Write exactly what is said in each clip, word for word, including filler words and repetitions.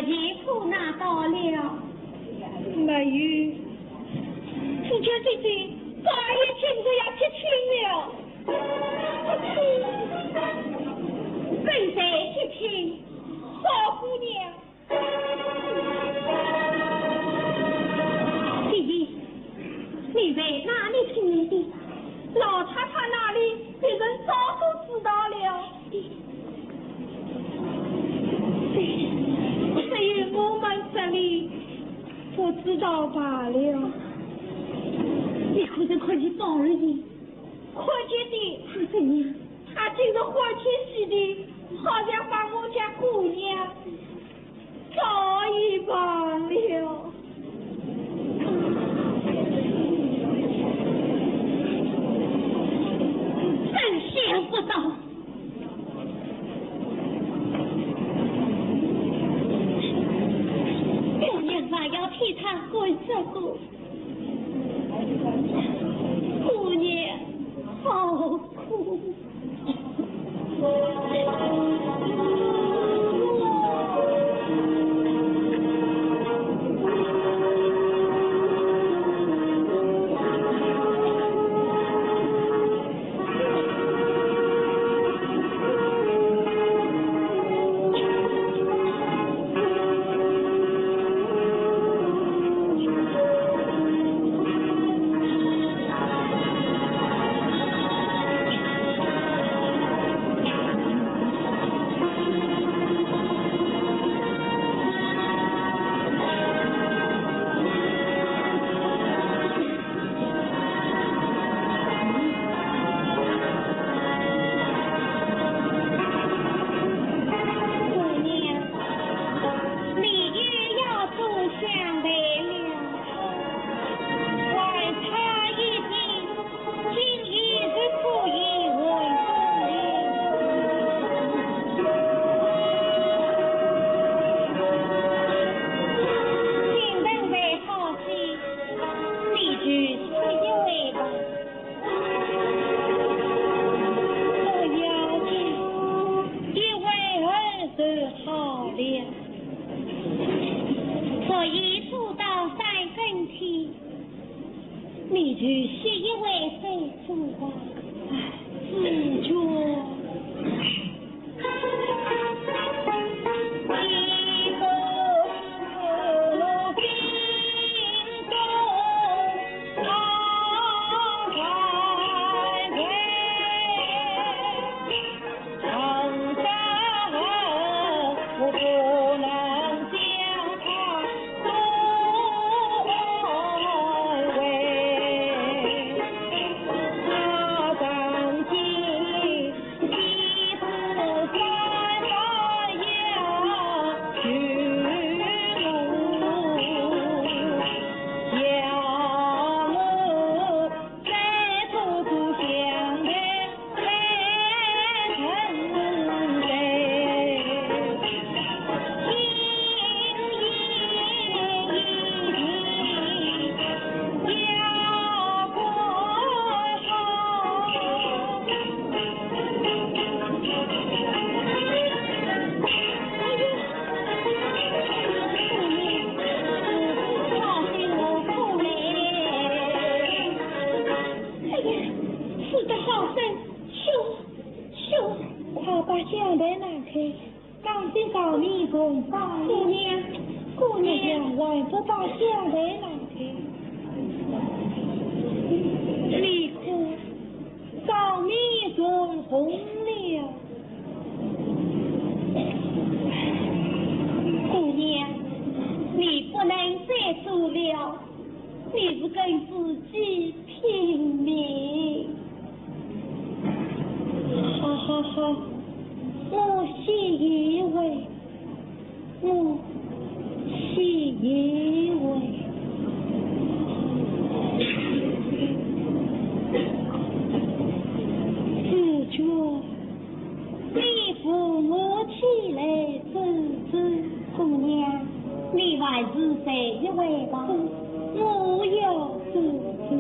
钱可拿到了？没有。富家姐姐，咱也今日要提亲了。本在提亲，少姑娘。姐姐，你在哪里听来的？老太太那里，别人早都知道了。 只有我们这里不知道罢了。你可曾看见宝二爷？看见的。他怎样？他竟然欢天喜地，好像把我家姑娘早已忘了。真想不到。 姑娘还要替他干这个，姑娘好苦。 姑娘，你又要做香台了。还差一点，今夜就可以完工了。金盆才好些，你就歇一会吧。 不要紧，一会儿就好了。可以做到三更天，你就歇一会再做吧。哎，紫鹃。 哎呀，死得好生，凶，凶！快把香台拿开，当心着迷。姑娘，姑娘。哎呀，还不把香台拿开。你看，着迷成功了。姑娘，你不能再做了。 你是跟自己拼命。好好好，我歇一会，我歇一会。紫鹃，你扶我起来走走。姑娘，你还是睡一会吧。我要走走。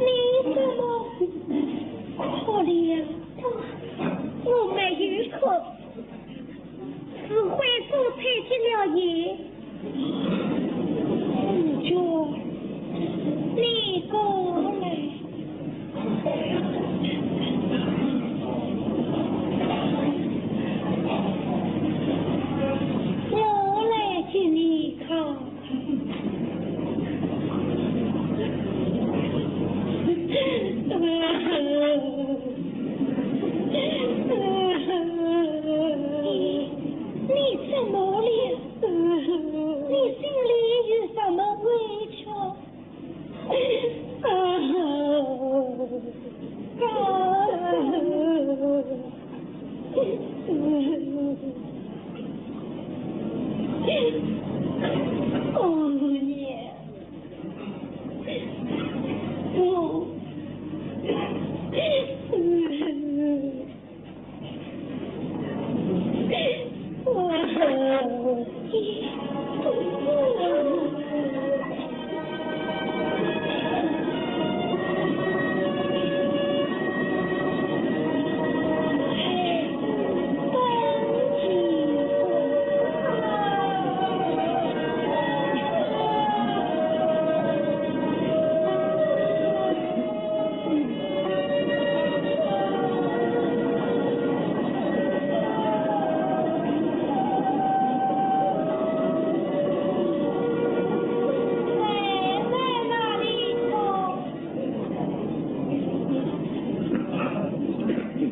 你怎么哭了？我没有哭，是灰鼠吹起了烟。紫鹃，你过来。 我来给你看。你，你怎么了？你心里有什么委屈？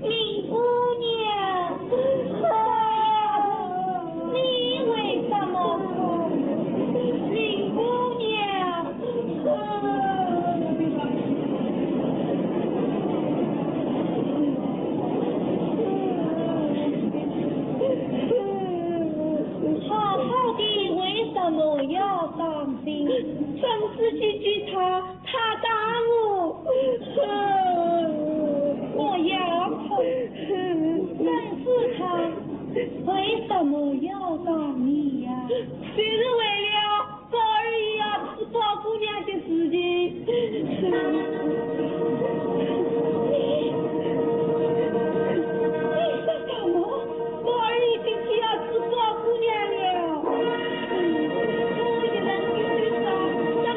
林姑娘，你为什么哭？林姑娘。 好好的，为什么要伤心？真是姐姐她，她打我。我要哭，真是她，为什么要打你呀？就是为了 宝二爷要吃宝姑娘的事情。你，你说什么？宝二爷今天要吃宝姑娘了。我一人去找，找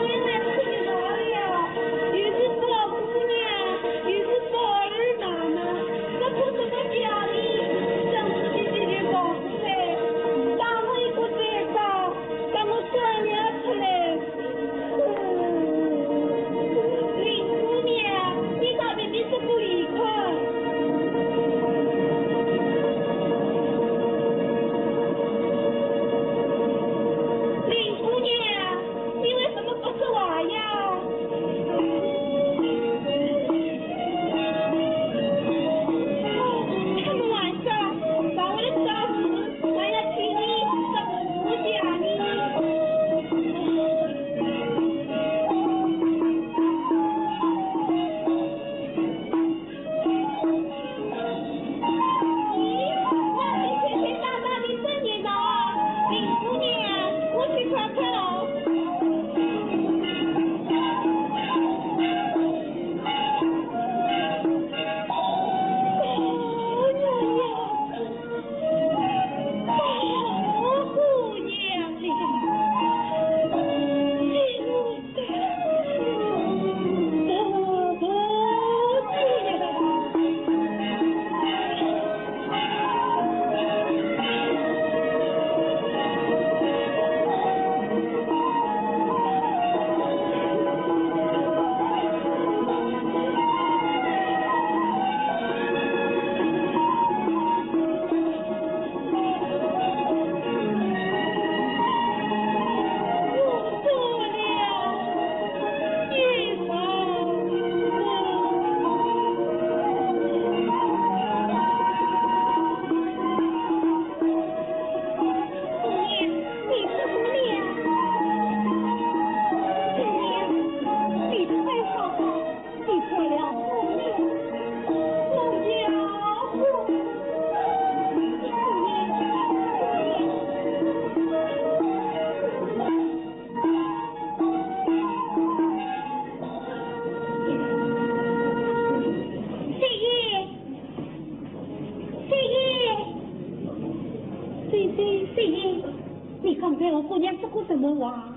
么啊？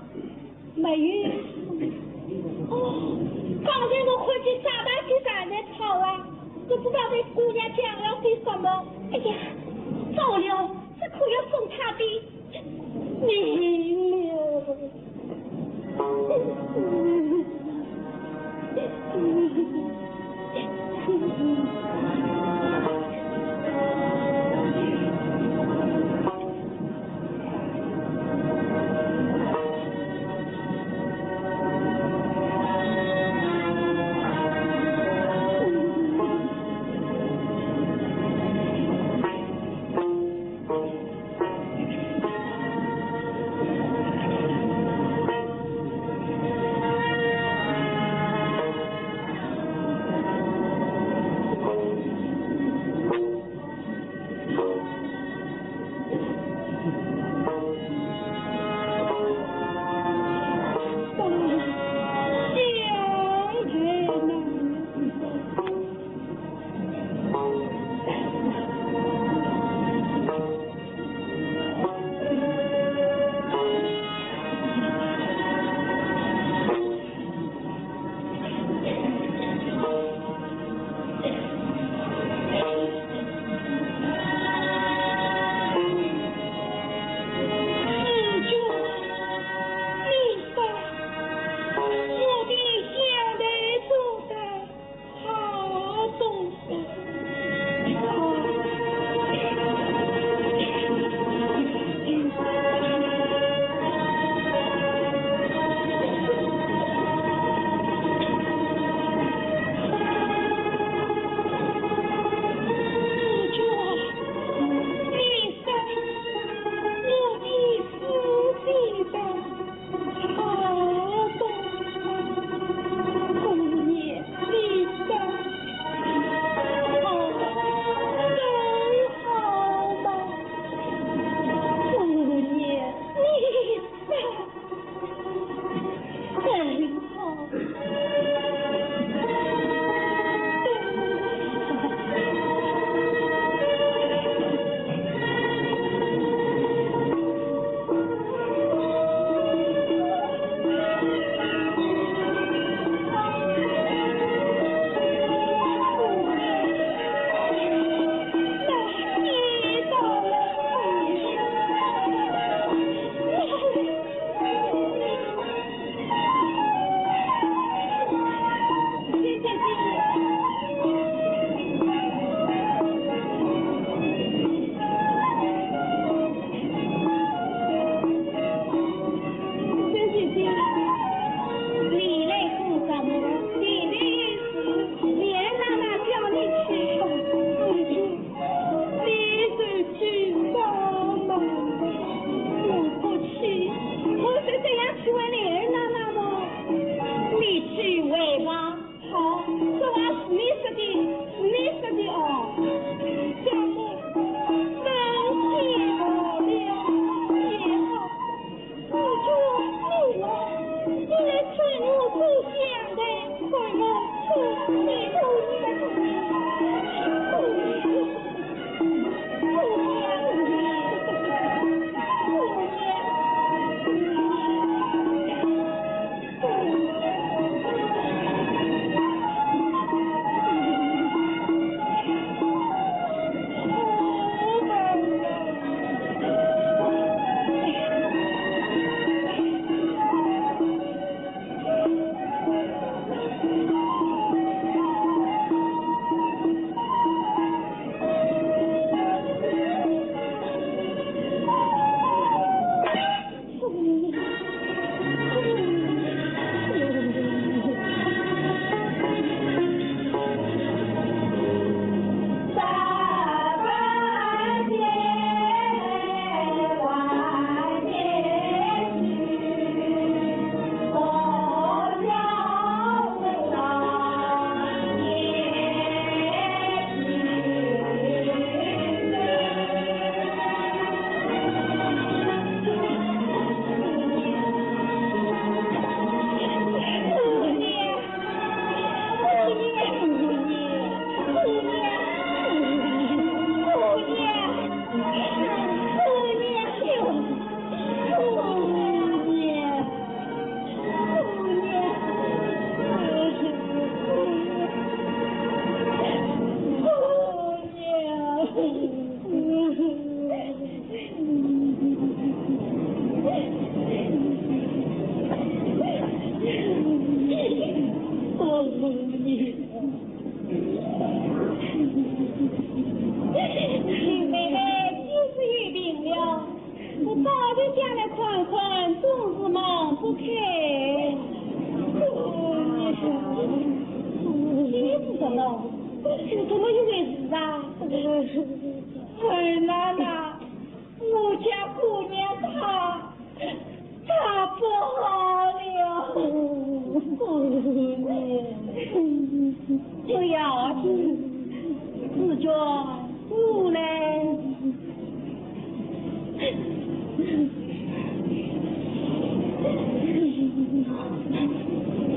没有。哦，刚才我看见炸弹就站在草啊，不知道那姑娘讲了些什么。哎呀，糟了，这可要送她的命了。不要紧，紫鹃，我来。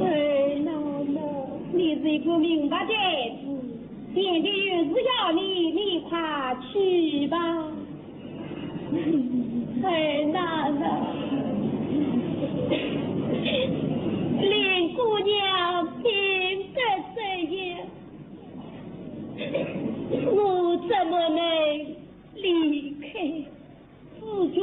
哎，奶奶，你是一个明白的。 爹爹有事要你，你快去吧。哎，奶奶，林姑娘病得怎样？我怎么能离开 紫鹃。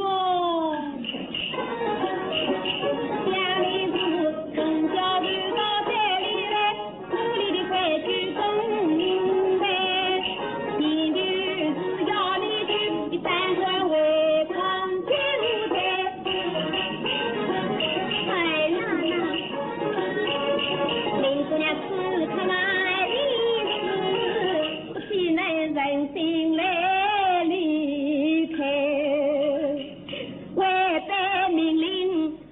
哎，奶奶，林姑娘此刻来的是 不许男人心来离开，为得命令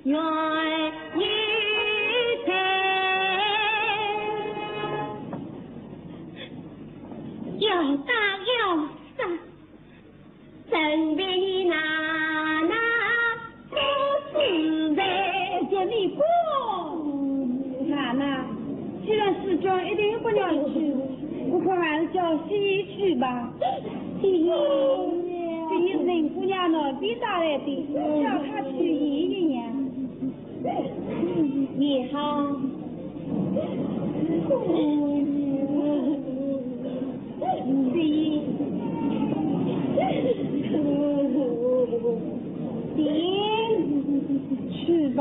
愿意配。要打要杀， 真比你奶奶不自在。叫你滚！奶奶，既然紫鹃一定不让你去，我看还是叫洗衣去吧。洗衣？洗衣是林姑娘那边带来的，叫她去洗一洗。 也好。行，去吧。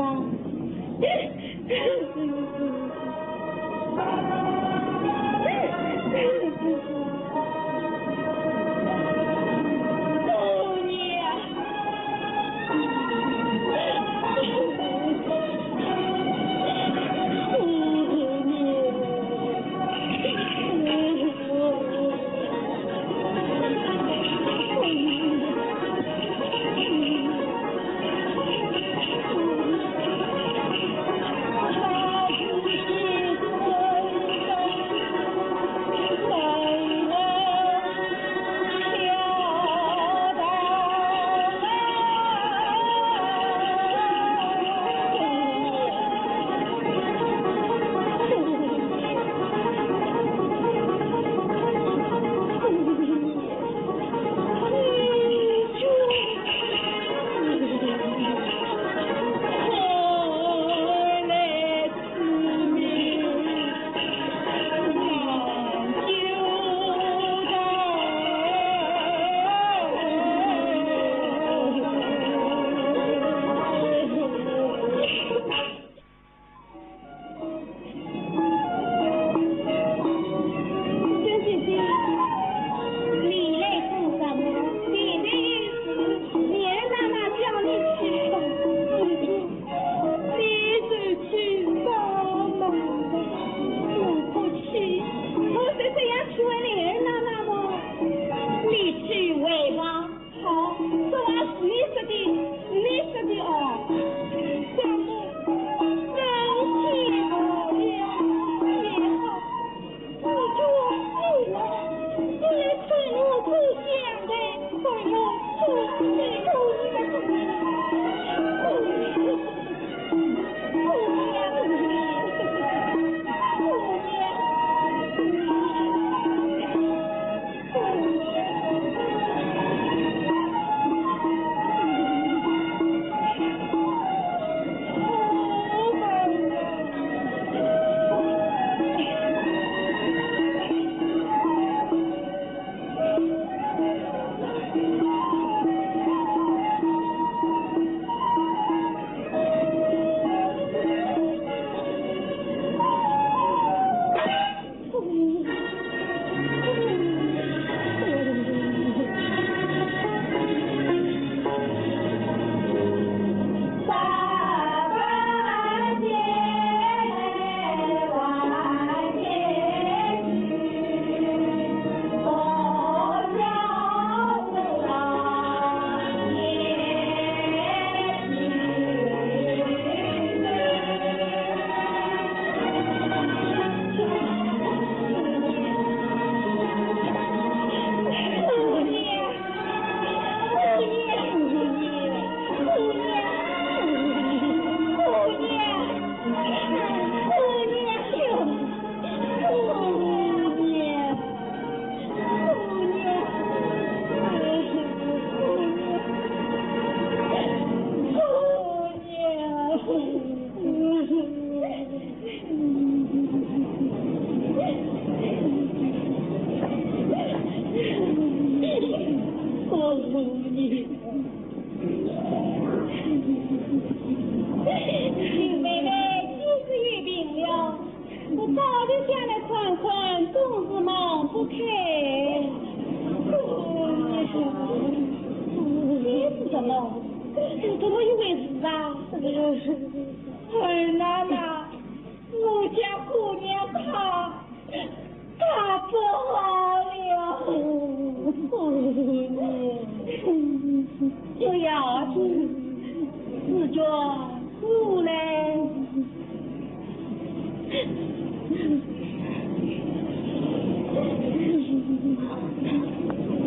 总是忙不开。这是什么？这怎么一回事啊？二奶奶，我家姑娘她，她不好了。不要紧，紫鹃， 过来。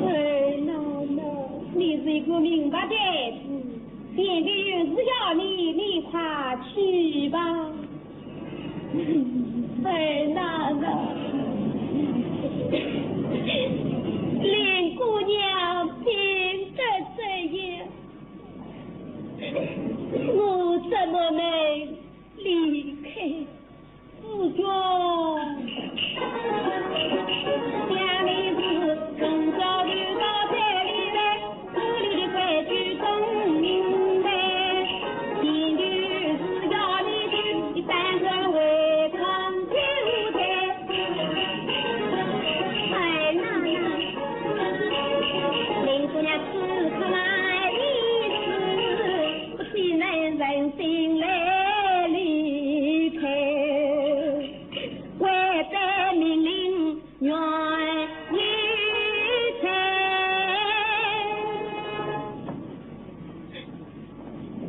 哎，奶奶，你是一个明白的，贤弟有事要你，你快去吧。哎，奶奶，令姑娘病得这样， 我怎么能离开紫鹃？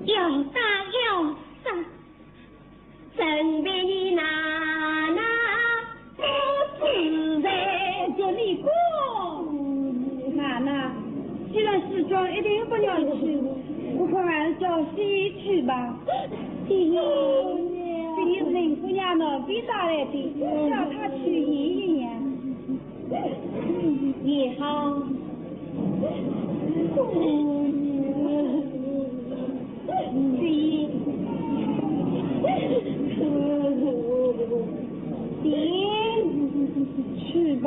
要打要杀，真被你奶奶不自在。这你讲，奶奶，既然紫鹃一定不愿去，我看还是叫喜去吧。喜，这是林姑娘那边打来的，叫她去一言。 也好。行，去吧。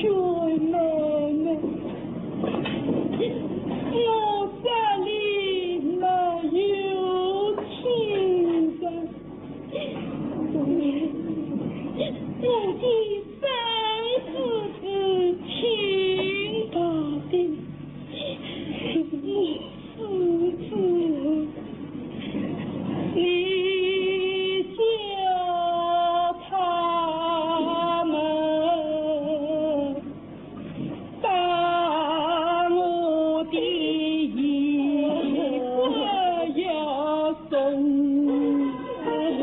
妹妹，我这里没有亲人，我的身子是轻薄的，我死之后，你叫他们 把我的衣服也送回家。